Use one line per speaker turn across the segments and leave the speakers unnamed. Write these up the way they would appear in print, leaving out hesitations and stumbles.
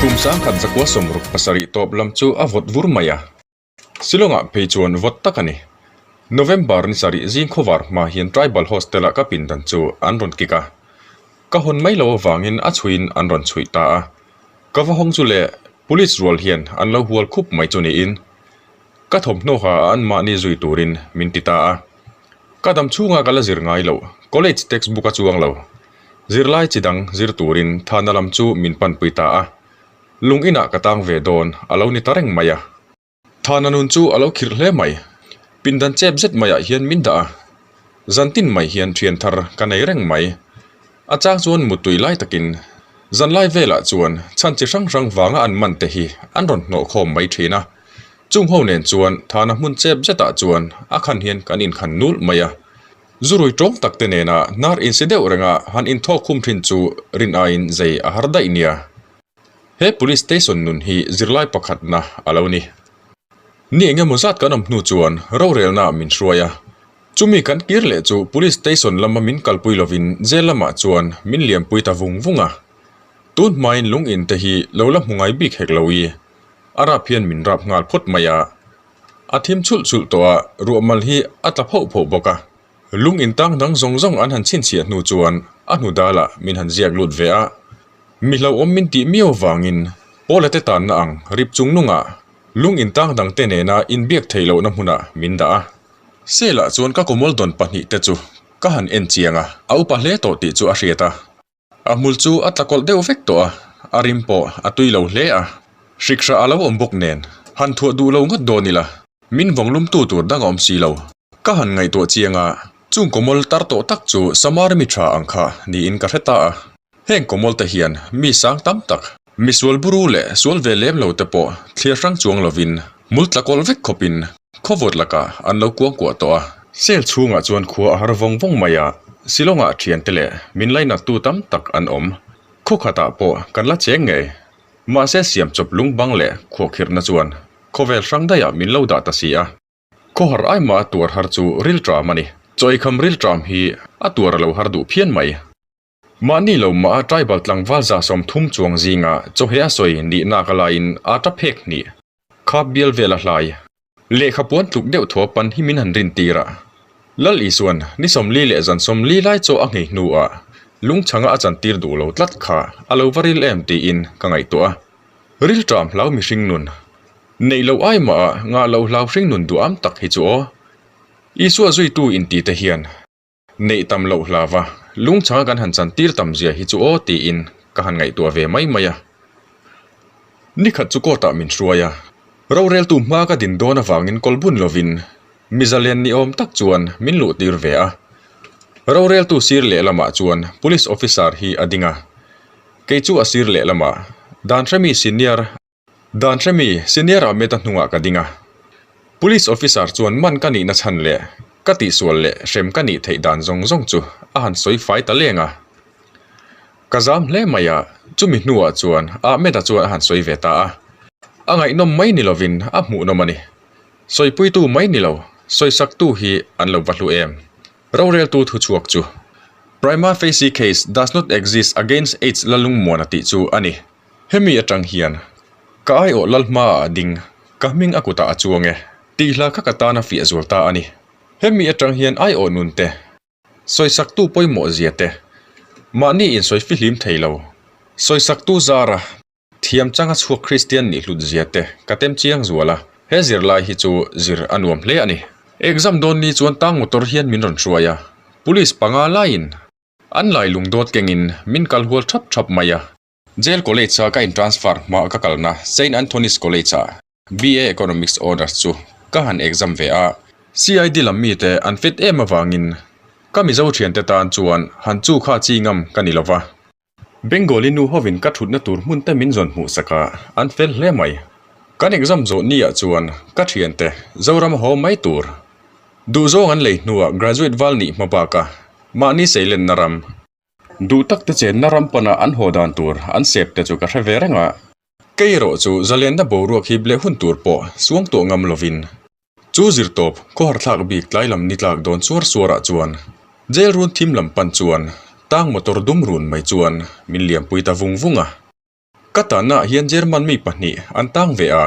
Kum 1967 tawp lam chu a vawt vur mai a. Shillong-ah phei chuan vawt tak a ni. November ni sarih zing khawvar hma hian Tribal Hostel-ah ka pindan chu an rawn kik a. Ka hawn mai lo avangin a chhuiin an rawn chhuih ta a. Ka va hawng chu le Police rual hian an lo hual khup mai chu niin ka thawmhnaw ha a anmahni zui turin min ti ta a. Ka dam chhunga ka la zir ngai loh, college textbook a chuang lo. Zirlai chi dang zir turin thana lam chu min panpui ta a. Lung inah ka tang ve dawn a lo ni ta reng mai a. Thana nun chu a lo khirh hle mai. Pindan chep zet maiah hian min dah a. Zantin mai hian thian thar ka nei reng mai. A chang chuan muttui lai takin zanlai velah chuan chhan chi hrang hrang vanga an man te hi an rawn hnawh khawm mai thin a. Chung ho nen chuan thana hmun chep zetah chuan a khan hian kan inkhan nulh mai a. Zurui tawng tak te nena hnar insi deuh renga han inthawk khum thin chu rin aiin zei a har daih nia. He Police Station nun hi zirlai pakhatna a lo ni. Ni eng emaw zat kan awm hnu chuan rorelna min hruai a. Chumi kan kir leh chu Police Station lama min kalpui lovin jail lamah chuan min liampui ta vung vung a. Tun hmain lung in te hi lo la hmu ngai bik hek lo i, a rap hian min rap nghal phawt mai a. A thim chhulh chhulh tawh a, ruahmal hi a tla phoh phoh bawk a. Lung in tang dang zawng zawng an han chhinchhiah hnu chuan a hnu dalah min han ziak lut ve a. Mi hlauhawm min tih miau vangin Paula te tanna ang rip chung nungah lung intang dangte nena inbiak theih lohna hmunah min dah a. Sela chuan ka kawmawl dawn pahnihte chu ka han en chiang a, a upa hle tawh tih chu a hriat a. A hmul chu a tla kawlh deuh vek tawh a, a rim pawh a tui lo hle a. Hrikhra a lo awm bawk nen han thuah duh lo ngawt dawn ila, min vawng lumtu tur dang a awm si lo. Ka han ngaihtuah chiang a, chung kawmawl tar tawh tak chu Samari mi tha ang kha niin ka hre ta a. Heng kawmawl te hian mi sang tam tak, mi sual buru leh sual ve lem lo te pawh thlir hrang chuang lovin hmul tla kawlh vek khawpin khawvawt lakah an lo kuang kuah tawh a. Cell chhungah chuan khua a har vawng vawng mai a, Shillong-ah thiante leh min lainattu tam tak an awm. Khaw khatah pawh kan la cheng ngei. Mahse siam chawp lung bang leh khuahkhirhna chuan khawvel hrang daihah min lo dah ta si a. Khawhar ai mah a tuar har chu rilṭam a ni. Chaw eikham rilṭam hi a tuar a lo har duh phian mai. Mahni lo mah a tribal tlangval 30 chuang zinga chawheh a sawi nih nak a laiin a ta phek hnih. Khap bial vel a hlai. Lehkha puan tluk deuh thaw pan hi min han rin tir a. Lal Isuan ni 40 leh zan 40 lai chaw a nghei hnuah lungchhanga a chantir duh lo tlat kha a lo va ril em tiin ka ngaihtuah a. Rilṭam hlau mihring nun. Neih loh ai mah a ngah loh hlau hring nun duham tak hi chu aw. Isua zuitu inti te hian. Neih tam loh hlava, lungchanga kan han chantir tam zia hi chu aw tiin ka han ngaihtuah ve mai mai a. Nikhat chu court ah min hruai a, roreltu hma ka din dawn avangin kawl bun lovin mi zalen ni awm tak chuan min luh tir ve a. Roreltu sir lehlamah chuan police officer hi a ding a, kei chu a sir lehlamah Danhremi senior Dan hremi, Senior Ahmed-a hnungah ka ding a. Police officer chuan man ka nihna chhan leh ka tihsual leh hrem ka nih theih dan zawng zawng chu a han sawi fai ta leng a. Ka zam hle mai a, chumi hnuah chuan Ahmed-a chuan a han sawi ve ta a. A ngaihnawm mai ni lovin a hmuhnawm a ni. Sawipuitu mai ni lo, sawisaktu hi an lo va hlu em? Roreltu thuchhuak chu, Prima facie case does not exist against H. Lalungmuana tih chu a ni. Hemi atang hian, Ka aiawh lal hmaah a ding, ka hming a kutah a chuang e, tih hla kha ka tan a fiah zual ta a ni. Hemi atang hian aiawh nun te, sawisaktu pawimawh zia te, mahni insawi fihlim thei lo, sawisaktu zara thiam changa chhuak Kristian nih hlut zia te ka tem chiang zual a, he zirlai hi chu zir a nuam hle a ni. Exam dawn ni chuan tang motor hian min rawn hruai a, police panga laiin an lai lungdawt kengin min kal hual thap thap mai a. Jail College a ka in transfer hma ka kalna Saint Anthony's College ah BA Economics Honours chu ka han exam ve a. CID lam mite an fit em avangin ka Mizo thiante tan chuan han chu kha chi ngam ka ni lova. Bengali nu hovin ka thutna tur hmun te min zawn hmuh sak a, an fel hle mai. Kan exam zawh ni ah chuan ka thiante Zoram a haw mai tur. Duhzawng an lei hnuah graduate val nih hma baka mahni seilenna ram. Duh tak te chenna ram pana an haw dan tur an sep te chu ka hre ve reng a. Kei erawh chu zalenna boruak hip leh hun tur pawh suang tuah ngam lovin chu zirtawp khawhar thlak bik tlai lam ni tlak dawn suar suarah chuan jail run thim lam pan chuan tang motor dum run mai chuan min liampui ta vung vung a. Ka tannaah hian German mi pahnih an tang ve a,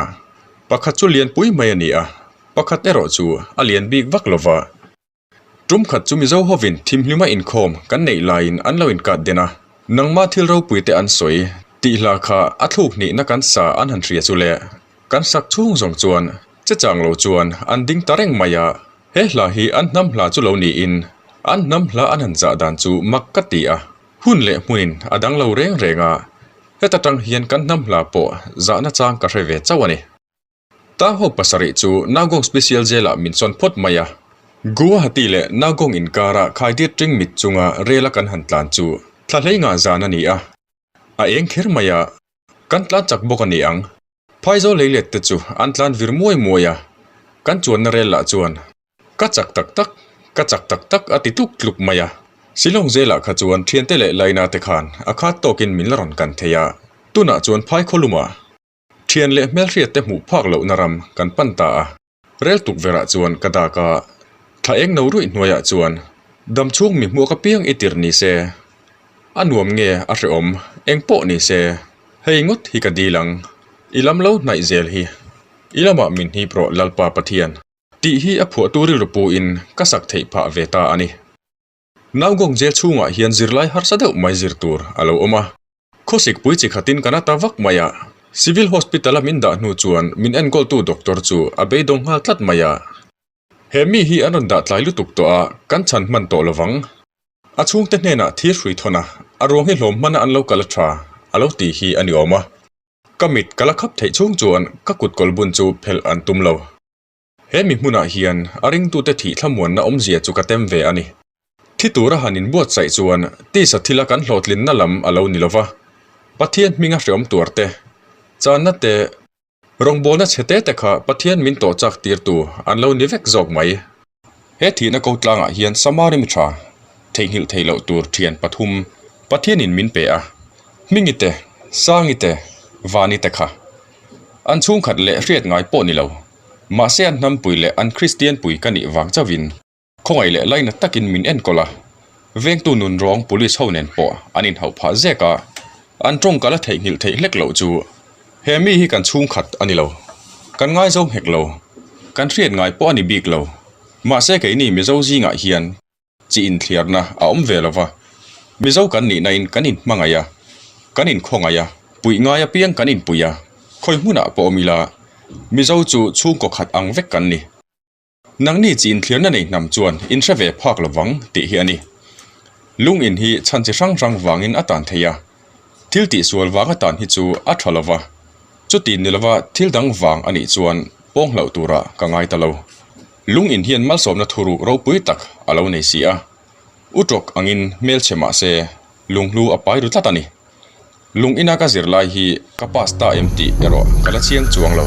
pakhat chu lianpui mai a ni a, pakhat erawh chu a lian bik vak lo va. Tum khat chu Mizo hovin thimhlima inkhawm kan neih laiin an lo inkat den a, nangmah thil ropui te an sawi tih hla kha a thluk hnihna kan sa an han hria chu le. Kan sak chhung zawng chuan che chang lo chuan an ding ta reng mai a, he hla hi an hnam hla chu lo niin an hnam hla an han zah dan chu mak ka ti a, hun leh hmunin a dang lo reng reng a, heta tang hian kan hnam hla pawh zahna chang ka hre ve chauh a ni. Tang ho pasarih chu Nagong Special Jail ah min sawn phawt mai a. Guwahati leh Nagong inkara khaidiat ṭing mit chunga rel a kan han tlan chu thla hlei ngah zan a ni a. A eng kher mai a, kan tlan chak bawk a ni ang. Phaizawl leilet te chu an tlan vir muai muai a, kan chuanna rel lah chuan ka chak tak tak, ka chak tak tak a ti tluk tluk mai a. Shillong Jail ah kha chuan ṭhiante leh laina te khan a khat tawkin min la rawn kan thei a, tunah chuan phai khawlumah Thian leh hmelhriat te hmuh phak lohna ram kan pan ta a. Rel tukverh ah chuan ka dak a, thla eng no ruih hnuaiah chuan dam chhung mi hmuak apiang i tir ni se, a nuam nge a hrehawm eng pawh ni se, hei ngawt hi ka dil ang, i lam lo hnaih zel hi, i lamah min hip rawh Lalpa Pathian. Tih hi a phuahtu rilru pu in ka sak theih phah ve ta a ni. Naugawng jail chhungah hian zirlai harsa deuh mai zir tur a lo awm a. Khawsik pui chi khatin kan ata vak mai a. Civil Hospital a min dah hnu chuan min enkawltu doctor chu a beidawng nghal tlat mai a. He mi hi an rawn dah tlai lutuk tawh a, kan chhan hman tawh lovang. A chhungte hnenah thir hrui thawn a, a ruang hi hlawm hmana an lo kal a tha a lo tih hi a ni awm a. Ka mit ka la khap theih chhung chuan ka kut kawl bun chu phelh an tum lo. He mi hmunah hian a ringtute thih thlamuanna awmzia chu ka tem ve a ni. Thi tura han inbuatsaih chuan tisa thila kan hlawhtlinna lam a lo ni lova, Pathian hminga hreawm tuar te, channa te, rawngbawlna chhe te te kha Pathian min tawh chak tirtu an lo ni vek zawk mai. He thihna ko tlangah hian Samari mi tha theihnghilh theih loh tur thian pathum Pathianin min pe a, Hmingi te, Sangi te, Vani te kha. An chhungkhat leh hriat ngai pawh ni lo. Mahse an hnampui leh an Kristian pui ka nih vang chauhin khawngaih leh laina takin min enkawl a, vengtu nun rawng police ho nen pawh an inhauh phah zek a, an tawngkal a theihnghilh theih hlek loh chu he mi hi kan chhungkhat a ni lo, kan ngaizo nghek lo, kan hriat ngai pawh a ni bik lo. Mahse keini Mizo zingah hian Chi inthliarna a awm ve lo va, Mizo kan nihna in kan inhmangaih a, kan inkhawngaih a, puih ngai apiang kan inpui a, khawi hmunah pawh awm ila, Mizo chu chhungkaw khat ang vek kan ni. Nangni chi inthliarna nei hnam chuan in hre ve phak lo vang tih hi a ni. Lung in hi chhan chi hrang hrang vangin a tan thei a, thil tihsual vang a tan hi chu a tha lo va, chuti ni lova thil dang vang a nih chuan pawng hlauh turah ka ngai ta lo. Lung in hian malsawmna thuruk ropui tak a lo nei si a, u tawk angin hmelchhe mah se lunghlu a pai ru tlat a ni. Lung ina ka zir lai hi ka pass ta em tih erawh ka la chiang chuang lo.